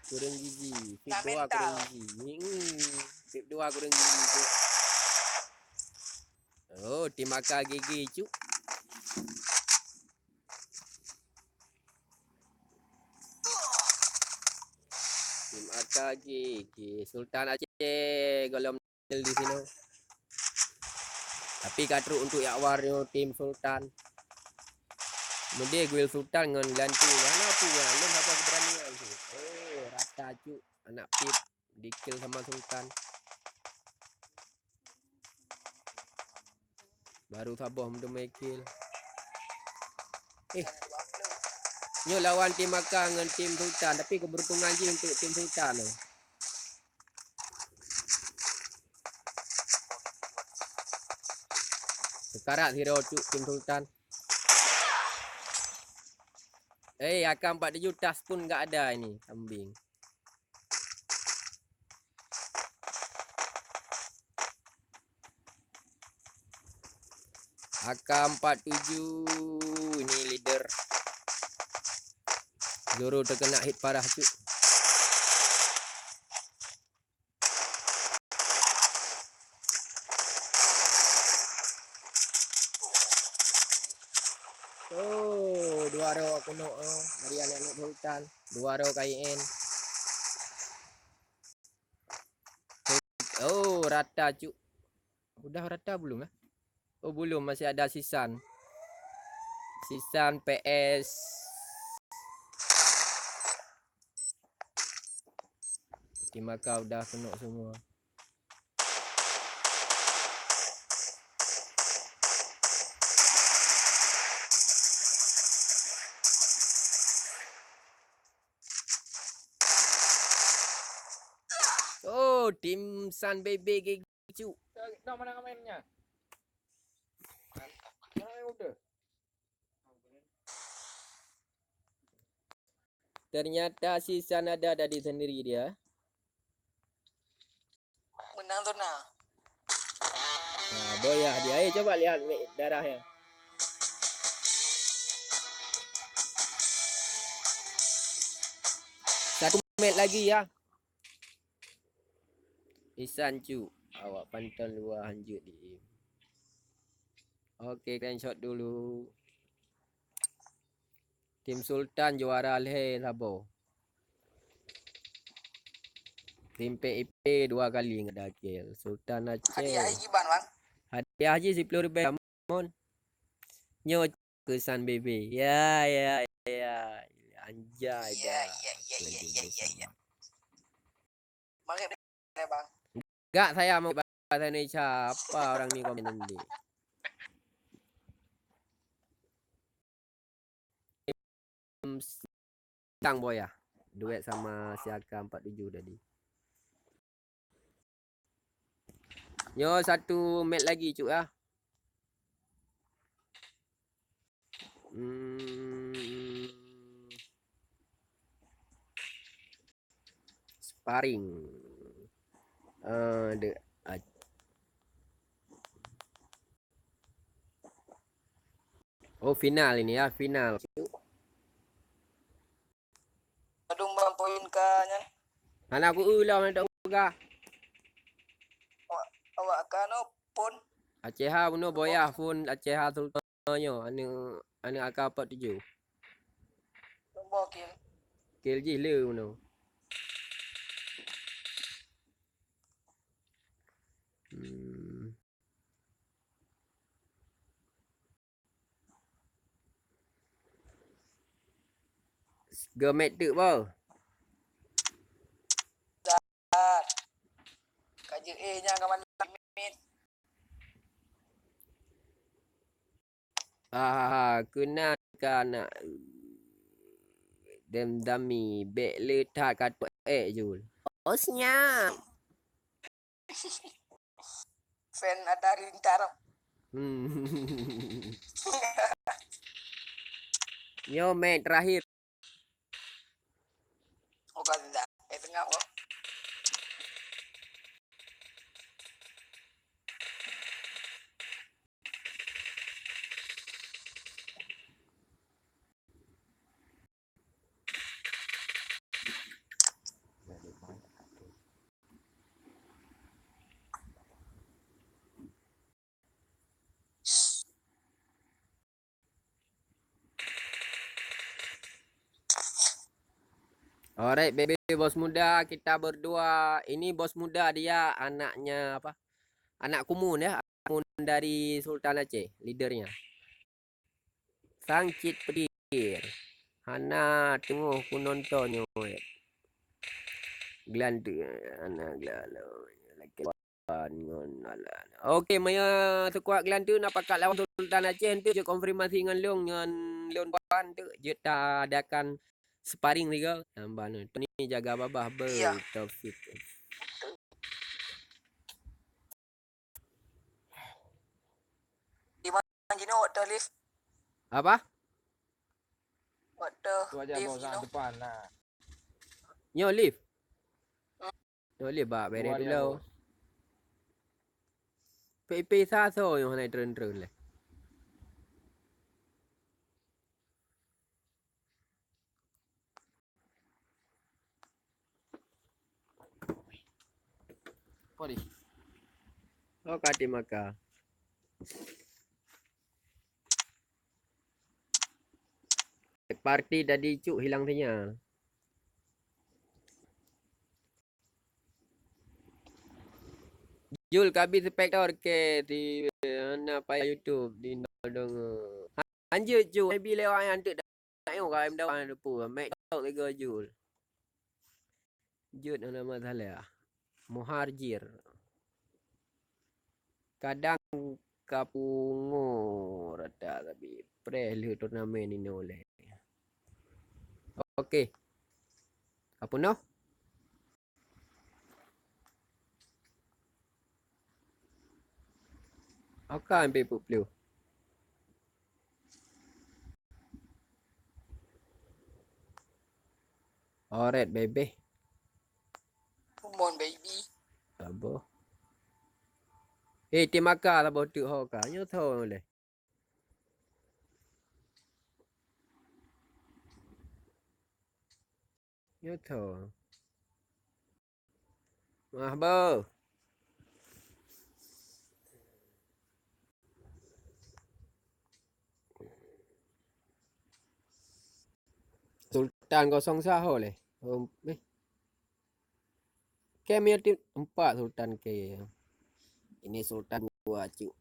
Kurang gizi. Fit dua kurang gizi. Hmm, fit dua kurang gizi tu. Oh, tim A K G G, cuk. Tim A K G G, Sultan Aceh, golom di sini. Tapi ka trok untuk jak war nyoe tim Sultan. Meudeh guil Sultan ngon Geulante. Mana tu ya? Lôn haba keberanian tu. Oh, rata cuk anak Pip. Di-kill sama Sultan. Baru saboh meudumai kill. Eh. Nyoe lawan tim A K ngon tim Sultan, tapi keberuntungan jih untuk tim Sultan tu. Seukarat sidroe cuk tim Sultan. Eh, A K empat tujuh tas pun enggak ada ini, kambing. A K empat tujuh ini leader. Zoro terkena hit parah, cuk. Oh, dua roh aku nok, oh. Dari anak-anak hutan. Dua roh kain. Oh, rata, cuk. Udah rata belum, eh? Oh, belum, masih ada Sisan. Sisan P S. Tim A K udah penuh semua. Oh, tim San Bebe gigi, cuk. Nah, mana main nyan? Mana yang udah? Ternyata Sisan ada tadi sendiri dia. Menang tu nah. Nah, boyah dia. Eh, coba lihat me-, darahnya. Satu match lagi ya. Isan, cuk. Awak panton luar hanjeuet di. Oke, screenshot dulu. Tim Sultan juara lhèe saboh. Tim P I P dua kali ngon Dakil. Sultan Aceh. Hadiah Haji ban, Bang. Hadiah Haji sepuluh ribu mon. Nyoe keusan B B. Ya, ya, ya. Anjay dah. Ya, ya, ya, ya, ya, ya, ya. Maghrib deh, Bang. Gak saya mau bahasa Indonesia. Apa orang ni komen nanti? Tang Boyah. Duet sama si Aka empat tujuh tadi. Nyoe satu match lagi, cuk, ah. Hmm. Sparring. Eh, de-, a-, oh, final ini ya, final. Padum bang poin ka nyan? Hana ku eu lom, hana ku peugah. Awak, awak ka no pun. Aceh ha bunoe boyah phon Aceh ha Sultan nyoe, aneuk, aneuk A K empat tujuh. Nombor kill. Kill jih le bunoe. Hmm. Gemet teuk beuh. Ka jeuet eh nyang ka malam mit. Ah, keunan ka nak dem dami bèk le that ka tuek ék jul. Oh, siap. Fan ada rintar. Hmm. Nyoe match terakhir. Oh, ka tidak. Eh, tengah, oh. Alright, baby bos muda, kita berdua. Ini bos muda dia anaknya apa? Anak kumun ya, kumun dari Sultan Aceh, leadernya. Sang cit pedir. Hana teungoh ku nonton nyoe. Glan tu, hana glan. Laki wan ngon alan. Oke, maya sekuat glan tu na pakat lawan Sultan Aceh tu, jeuet konfirmasi ngon lôn, ngon lôn wan tu, jeuet ta adakan sparring tiga. Tambah ni. Tony jaga babah, ber-, iya. Taufik. Di mana jinoe waktu live? Apa? Waktu tu aja live bawa jinoe. Depan, nah. Nyoe live. Hmm. Nyoe live bak bere dulu. P P sa so nyoe hana tren-tren leh. Sorry. Oh, ka tim Maka. Parti tadi cuk hilang sinyal. Jul, kabi spektor ke di, na payah YouTube di dong. Lanjut cuk, maybe lewat yang tu dah. Nak yuk kau dawa tu pu. Mek tok tiga Jul. Jut nama salah. Muharjir. Kadang ka pungo rata tapi preh lheueh turnamen ini oleh. Oke. Ka peunoh? Oka M P empat puluh. Oret bebeh. Come on, baby. Saboh. Eh, tim Maka saboh teuk ho ka. Nyoe tho leh. Nyoe tho. Mah, boh. Sultan kosong sa ho leh. Oh, eh. Kem ya tim empat Sultan ke. Ini Sultan dua cuk.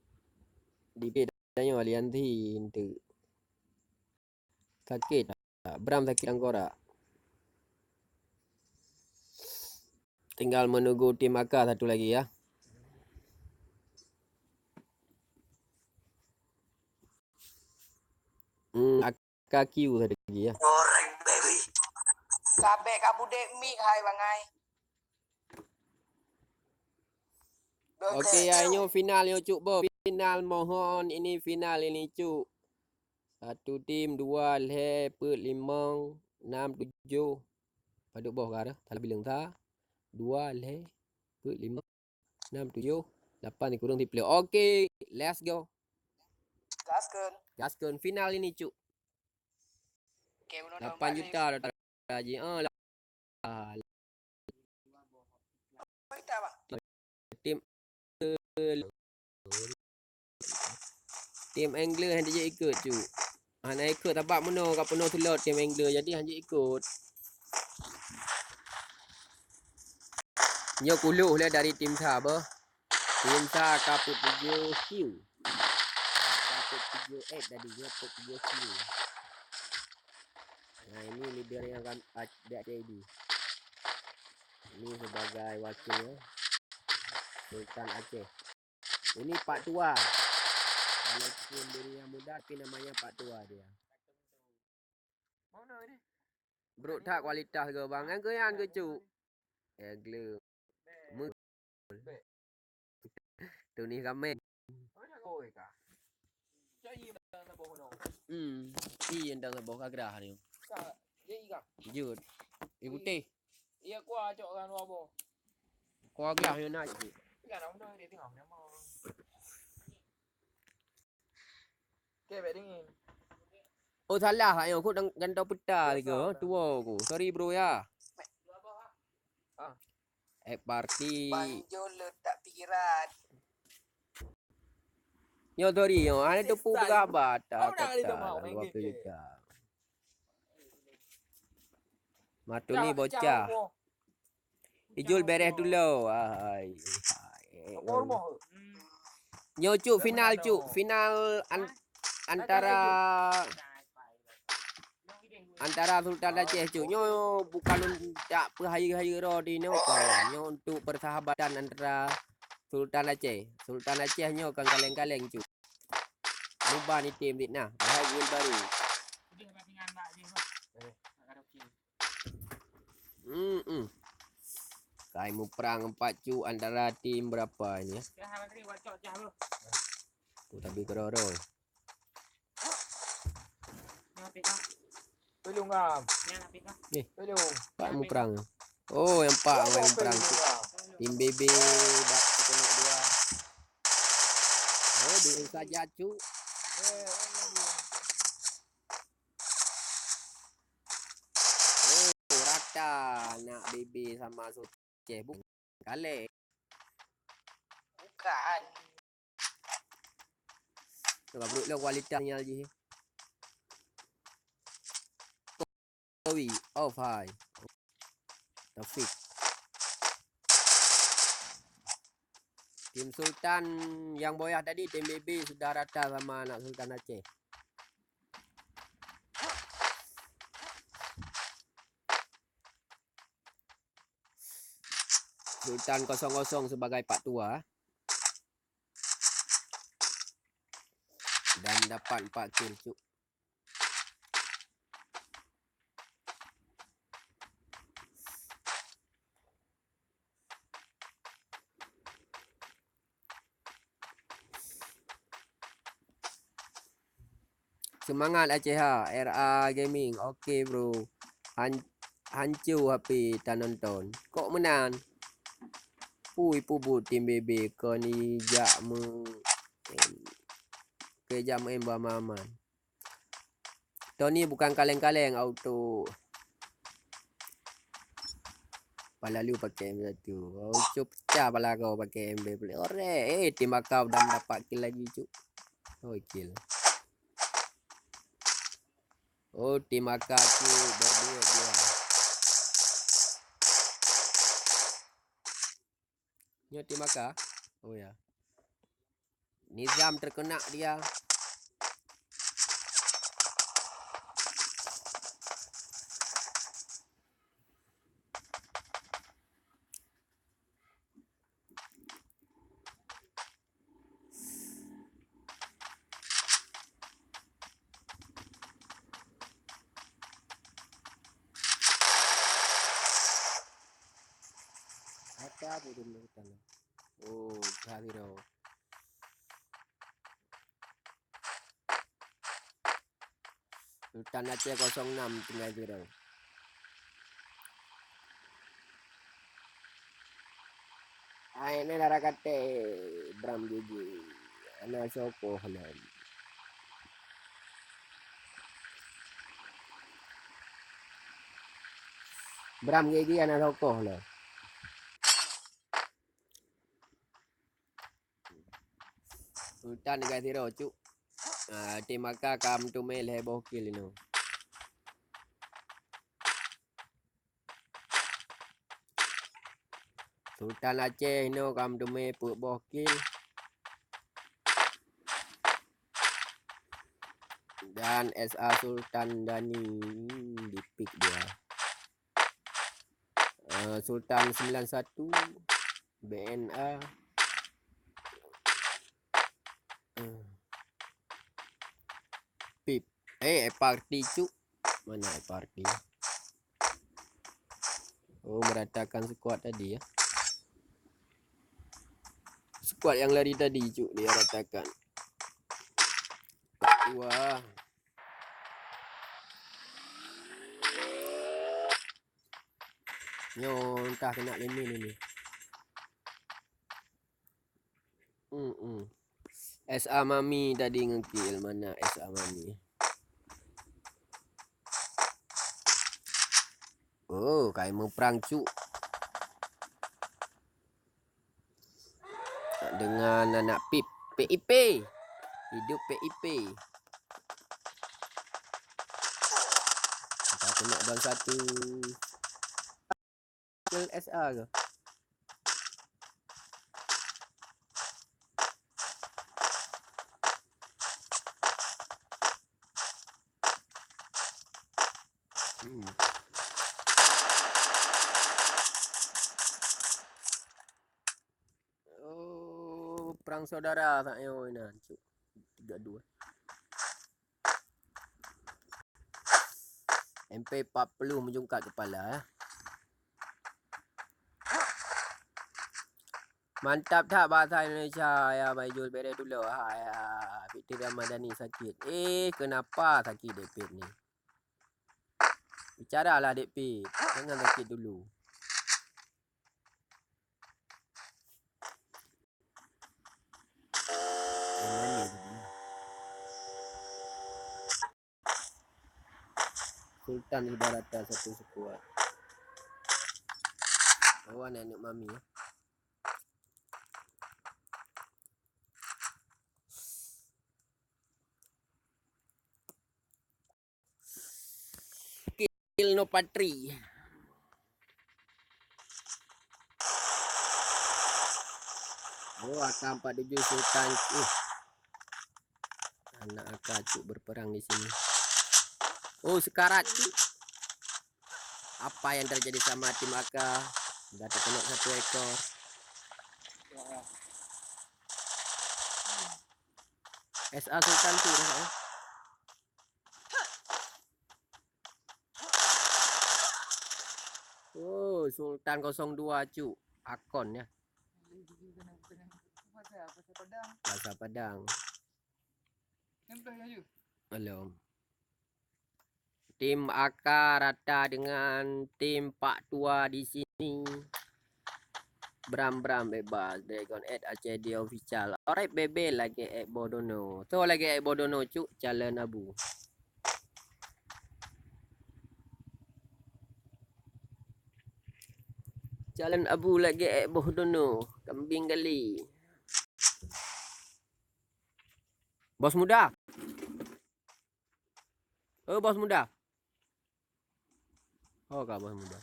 Di P W aliansi itu. Sakit. Bram sakit tengkorak. Tinggal menunggu tim Maka satu lagi ya. Hmm, Aka Q satu lagi ya. Goreng, baby. Sabek ka budek mik hai bangai. Oke, ya, nyoe final nyoe cuk boh. Final mohon ini final ini cuk. Satu tim, dua, lhèe, peuet, limong, nam, tujoh. Padub boh ka dah, salah bileueng sa. Dua, lhèe, peuet, limong, nam, tujoh, lapan, sikureueng, siplôh. Oke, let's go. Gaskeun. Gaskeun, final ini cuk. Oke, lapan juta dah tadi. Ah, tim, tim England hana jeuet ikot cuk. Hana ikot sabab meunoe ka peunoh slot tim England, jadi hana jeuet ikot. Nyoe kulôh lé dari tim sa boh. Tim sa ka peuet tujoh Q. Ka peuet tujoh X tadi, nyoe peuet tujoh Q. Nah, ini leader yang ram-, ac-, di Aceh ini. Ini sebagai wakilnya Sultan Aceh. Ini Pak Tua. Walaupun dirinya muda, tapi namanya Pak Tua dia. Brok that kualitas ke bang. Yang ke yang ke cuk. Eh, glue. Tunih kamen. Hmm. Iya, ndang saboh ka grah ni. Jut. Ibu teh. Iya, kuah cok kan wabo. Kuah grah yo nak cik. Kan aku dah dia tengah nama. Oke, baik dingin. Oh, salah, ayo aku dang-, gantau peta tiga, tua aku. Sorry bro ya. Ah. Eh, party. Banjol letak pikiran. Yo, sorry yo. Ada tepu berapa? Tak kata. Waktu kita. Matuni bocah. Ijul bereh dulu. Ai. Nyoe cuk final cuk. Final an-, antara, antara Sultan Aceh cuk. Nyoe bukan un-, tak peuhayeue-hayeue ro di nyoe. Nyoe untuk persahabatan antara Sultan Aceh. Sultan Aceh nyoe kan kaleng-kaleng cuk. Muban item dit nah. Bahai gol baru. Hmm, hmm. Kai muprang empat cuk antara tim berapa ini ya? Tu tapi keroro. Pelung ngam. Eh. Pelung. Pak muprang. Oh, yang pak main muprang cuk. Tim B B dah kena dua. Oh, dua saja cuk. Oh, rata anak B B sama Aceh. Bukan kaleng. Bukan. Coba brok lom kualitas sinyal jih. Kowi, off hai. Taufik. Tim Sultan nyang boyah tadi, tim B B sudah rata sama anak Sultan Aceh. Sultan kosong kosong sebagai pak tua. Dan dapat empat kill, cuk. Seumangat Aceh ha, R A Gaming. Oke, bro. Han-, hanco H P tanonton. Kok meunan? Pui peubuet tim B B kon ijak meu-, em, keu ijak meu-em bak aman-aman. Tony bukan kaleng-kaleng auto. Palalu pakai M satu. Oh, cuk pecah pala kau pakai M B pula. Ore, eh, tim Aka udah dapat kill lagi, cuk. Oh, kill. Oh, tim Aka, cuk, berduet dia. Nyoe tim Aka. Oh ya. Nizam terkena dia. Ada apa tu menurut kamu? Oh, Gaviro. Sultan Aceh kosong enam tinggai zero. Ai, nyan dara katé Bram Gigi. Ana sokoh lom. Bram Gigi ana sokoh lom. Sultan tinggai zero, cuk. Ah, tim Aka ka meuteumé lhèe boh kill inoe. Sultan Aceh inoe ka meuteumé peuet boh kill. Dan S A Sultan Dani di-pick dia. Eh, Sultan sembilan satu, B N A. Eh. Pip. Eh, F R T, cuk. Mana F R T? Oh, meratakan squad tadi, ya. Squad yang lari tadi, cuk, dia ratakan. Wah. Nyoe entah keuneuk lé miet ini. Hmm, hmm. S A Mami tadi ngon kill, mana S A Mami? Oh, kai meuprang, cuk. Dengan anak Pip. P I P. Hidup P I P. Kita kena bang satu. Ke S A ke? Hmm. Oh, perang saudara tak nyoe inan, cuk. Tiga dua. M P empat puluh meujungkat kepala, eh. Mantap that bahasa Indonesia, ya, Baijul, bere dulu, ha, ya. Fitri Ramadhani sakit. Eh, kenapa sakit Dek Pit ni? Bicaralah, Dek Pit. Jangan sakit dulu. Sultan sudah rata satu skuad. Oh, aneuk-aneuk mami, ya. Kill no patri. Oh, A K empat tujuh Sultan. Uh. Anak A K cuk berperang di sini. Oh, sekarat cuk. Apa yang terjadi sama tim A K? Sudah terkena satu ekor. S A Sultan tu dah, eh. Oh, Sultan kosong dua cuk. Akon ya. Pasar Padang. Belum. Tim A K rata dengan tim Pak Tua di sini. Bram Bram bebas Dragon at Aceh di official. Alright bebe lagi at Bodono. So lagi at Bodono cuk calon abu. Calon abu lagi at Bodono. Kambing gali. Bos muda. Oh, bos muda. Oh, ka bos muda.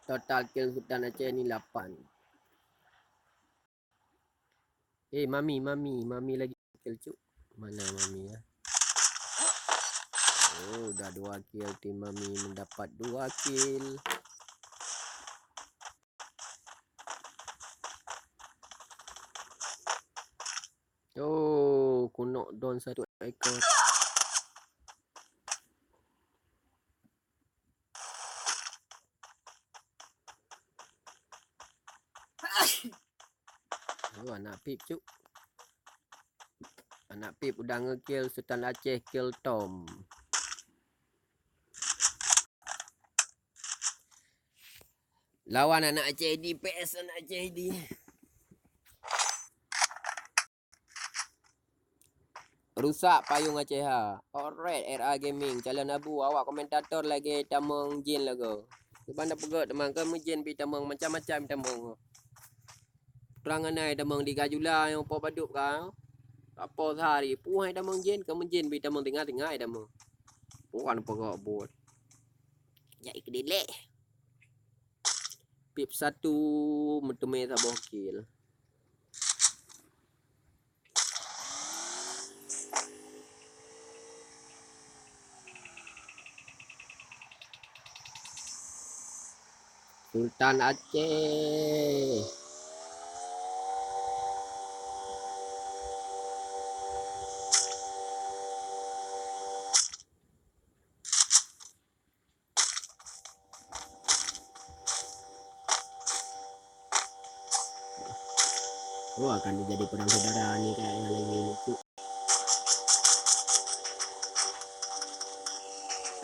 Total kill Sultan Aceh ni lapan. Eh, mami, mami, mami lagi kill cuk. Mana mami ya? Oh, dah dua kill tim mami mendapat dua kill. Oh, kunok don satu ekor. Oh, anak pip cuk. Anak pip udah nge-kill Sultan Aceh, kill Tom. Lawan anak C D, P S anak C D. Rusak payung Aceh ha. Alright, R A Gaming, calon abu, awak komentator lagi tamong jin lagu. Cuba anda peugah teman, ke meujin bi tamong macam-macam tamong. Trang anai tamong di Gajula nyang po padub ka. Apo sehari puhai tamong jin, ke meujin bi tamong tinggai-tinggai tamong. Bukan peugah buet. Jai keudilek. Pip satu meuteumé saboh kill. Sultan Aceh. Oh, akan terjadi perang saudara ni kayak yang lagi lucu.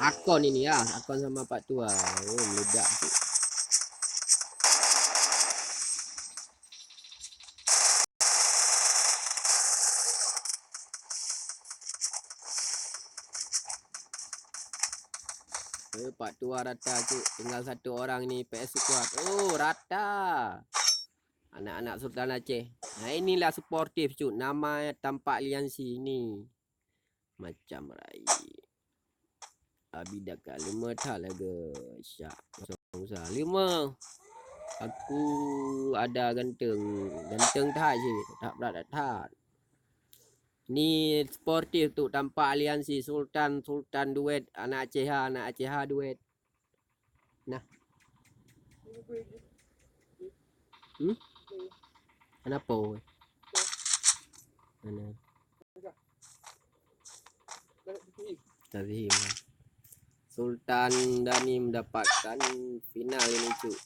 Akon ini ya, Akon sama Pak Tua. Oh, meledak tu. Eh, Pak Tua rata cuk. Tinggal satu orang ni P S Squad. Oh, rata. Anak-anak Sultan Aceh. Nah, inilah sportif cuk. Nama tampak liansi ni. Macam rai. Abi dah ka lima that lagi. Syak. Kosong usah. Lima. Aku ada ganteng. Ganteng that cik. Tak berat that. Ni sportif tu tampak aliansi Sultan, Sultan duet, anak Aceh ha, anak Aceh ha duet. Nah. Hmm? Kenapa? Mana? Tazim. Sultan Dani mendapatkan final ini, cuk.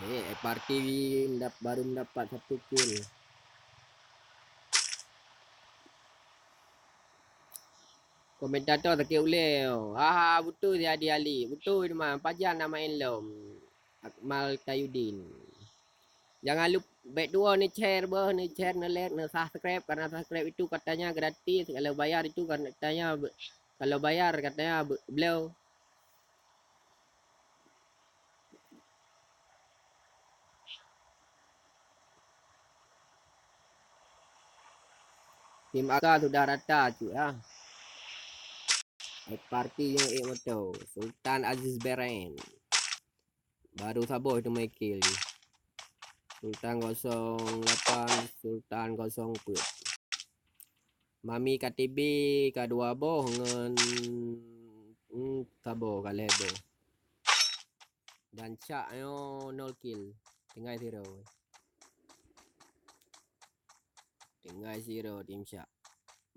Eh, F R T V mendap-, baru mendapat satu kill. Komentator sakét ulèe. Haha, beutôi si Adi Ali. Beutôi teuma, pajan na maén lom. Akmal Tayudin. Jangan lup-, bèk tuwo neu-share beuh, neu-share, neu-like, neu-subscribe. Karena subscribe itu katanya gratis, kalau bayar itu katanya be-, kalau bayar katanya be-, bloe. Tim A K sudah rata cuk ya. Parti nyang ék moto. Sultan Aziz Beren. Baru saboh itu Michael. Sultan kosong lapan, Sultan kosong peuet. Mami K T B ka dua boh ngon, hmm, saboh ka lhèe boh. Dan Cak nyoe nol kill. Tinggai zero. Tinggai zero tim Cak.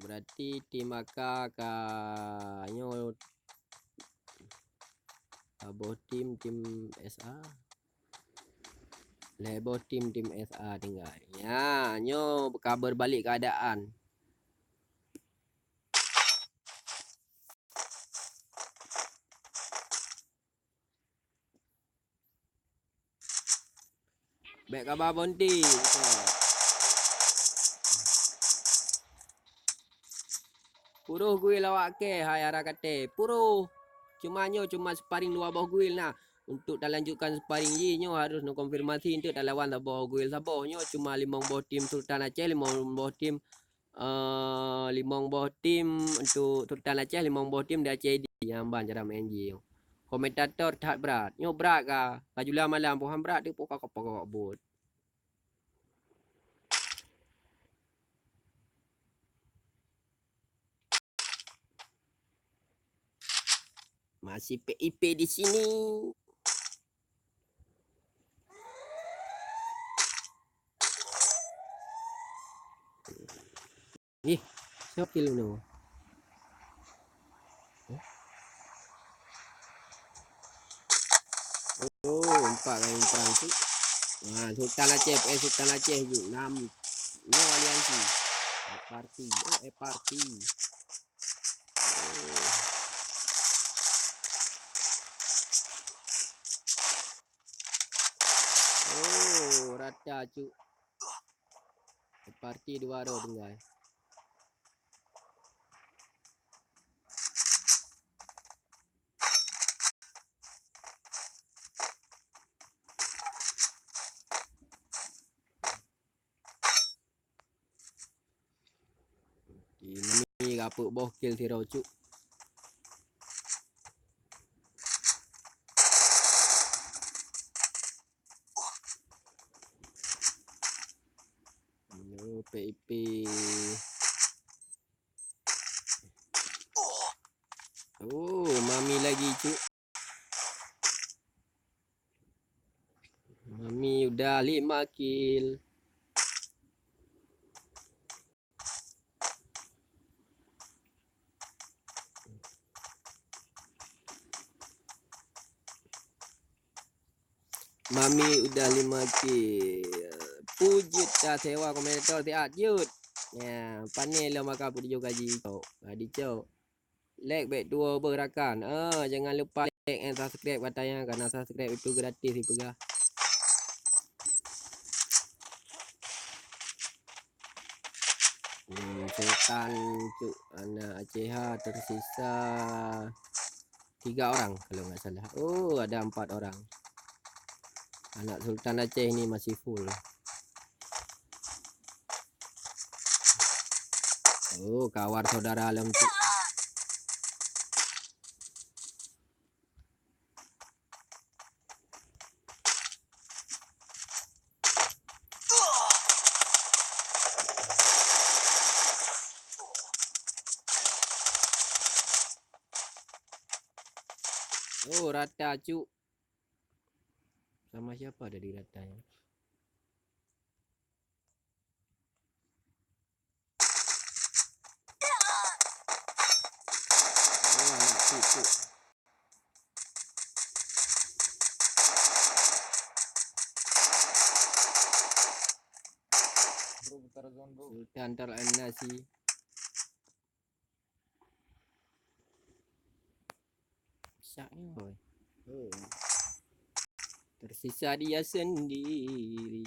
Berarti tim A K ka nyoe saboh tim, tim S A. Lhèe boh tim, tim S A tinggai. Ya, nyoe ka berbalik keadaan. Bèk kaba bonti. Puroh guil awak kèe hai ara katé. Puroh. Cuma nyoe cuma sparring dua boh guil nah. Untuk talanjutkan sparring jih nyoe harus neukonfirmasi untuk talawan saboh guil saboh. Nyoe cuma limong boh tim Sultan Aceh, limong boh tim, eh, limong boh tim untuk Sultan Aceh, limong boh tim dari C D nyang ban cara main jih. Komentator that brat. Nyoe brat ka. Ka jula malam pohan brat tu pokok-pokok bot. Masih P I P di sini. Ih, siapa kill tu? Oh, empat kali perang tu. Nah, Sultan Aceh, eh, Sultan Aceh tu. Enam. No aliansi. Eh, parti. Oh, eh, parti. Oh, rata cuk. Parti dua roh tinggai. Ini ka peuet boh kill sidroe cuk. Aduh, P I P. Oh, Mami lagi cuk. Mami udah lima kill. Mami udah lima kill. Pujut dah sewa komentator siat jut. Ya, pané lom maka pujut gaji cok. Gaji cok. Like bèk tuwoe beuh rakan. Ah, jangan lupa like and subscribe katanya, karena subscribe itu gratis dipeugah. Hmm, Sultan cuk anak Aceh ha, tersisa tiga orang kalau nggak salah. Oh, ada empat orang. Anak Sultan Aceh ini masih full. Oh, kawar saudara lom tu. Oh, rata cuk. Sama siapa tadi ratanya? Oh, anak cucuk. Sultan Tar'an Nasi. Saknya, boy. Oh. Tersisa dia sendiri.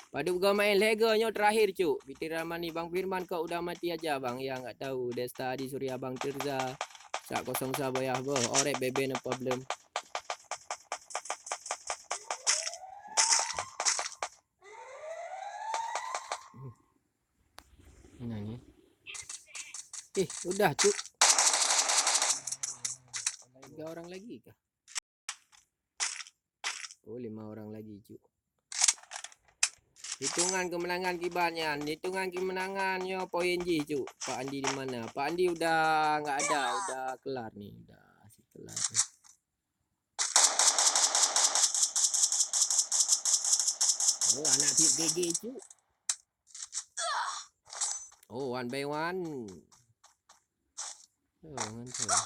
Padub geumaén lhèe goe nyoe terakhir, cuk. Fitri Rahmani, Bang Firman kok udah mati aja, Bang? Ya, nggak tahu. Desta Adi Surya, Bang Tirza. Sak kosong sa boyah boh. Orek bebe no problem. Nah, ni. Eh, udah, Cuk. Tiga orang lagi kah? Oh, lima orang lagi, Cuk. Hitungan kemenangan kiban nyan. Hitungan kemenangan nyoe poin jih, Cuk. Pak Andi di mana? Pak Andi udah nggak ada, udah kelar ni, udah kelar ni. Oh, anak Pip G G, Cuk. Oh, one by one. Oh, mantap.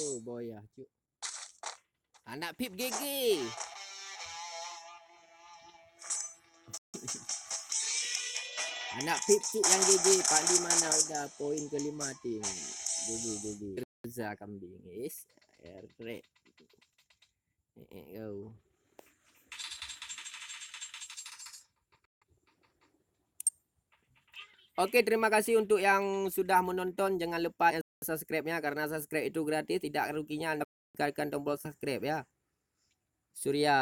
Oh, boyah, Cuk. Anak Pip G G. Anak Pip Cuk yang G G, Pak Andi mana udah poin kelima tim. G G, G G. Reza Kambing, is. Erek. Eh, eh, go. Oke, terima kasih untuk yang sudah menonton. Jangan lupa subscribe-nya, karena subscribe itu gratis, tidak ruginya Anda tekan tombol subscribe ya. Surya,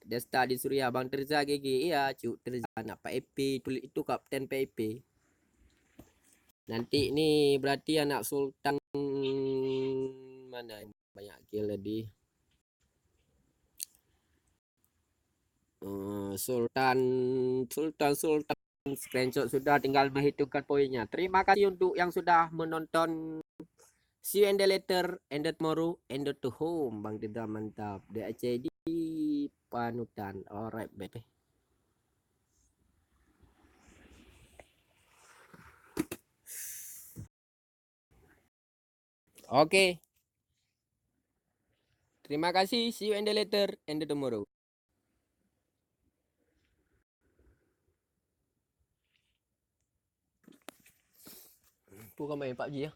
Desta di Surya, Bang Tirza G G, iya, Cuk Tirza, anak Pak E P, tulis itu kapten Pak E P. Nanti ni berarti anak Sultan mana yang banyak kill tadi? Eh, Sultan, Sultan, Sultan screenshot sudah, tinggal menghitungkan poinnya. Terima kasih untuk yang sudah menonton. See you in the later, and the tomorrow, and the to home. Bang Ridha mantap. D A C di panutan. Alright, baby. Oke. Terima kasih. See you in the later, and the tomorrow. Pun kau main PUBG ya?